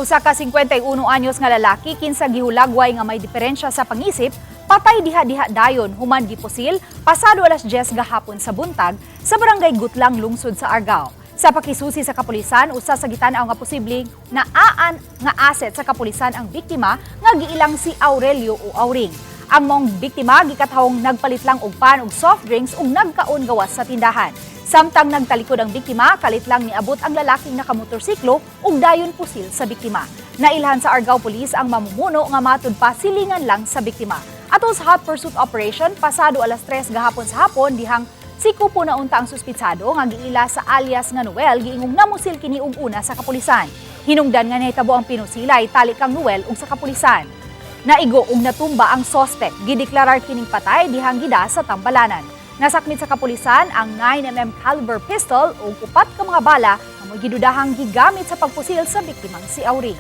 Usa ka 51 anyos nga lalaki kinsa gihulagway nga may diferensya sa pangisip, patay diha-diha dayon human gipusil pasado alas 10 gahapon sa buntag sa Barangay Gutlang, lungsod sa Argao. Sa pakisusi sa kapulisan, usa sa gitan-aw nga posibleng naa nga asset sa kapulisan ang biktima nga giilang si Aurelio o Auring. Ang maong biktima gikatahong nagpalit lang og pan ug soft drinks ug nagkaon gawas sa tindahan. Samtang nagtalikod ang biktima, kalit lang niabot ang lalaking nakamotorsiklo ug dayon pusil sa biktima. Nailhan sa Argao Police ang mamumuno nga matud pa silingan lang sa biktima. Ato sa hot pursuit operation pasado alas 3 gahapon sa hapon dihang sikupo na unta ang suspitsado nga giila sa alias nga Noel, giingong namusil kini og una sa kapulisan. Hinungdan nga nahitabo ang pinusilay tali kang Noel ug sa kapulisan. Naigo ug natumba ang sospek, gideklarar kining patay dihang gida sa tambalanan. Nasakmit sa kapulisan ang 9 mm caliber pistol ug upat ka mga bala nga mo'y gidudahang gigamit sa pagpusil sa biktimang si Auring.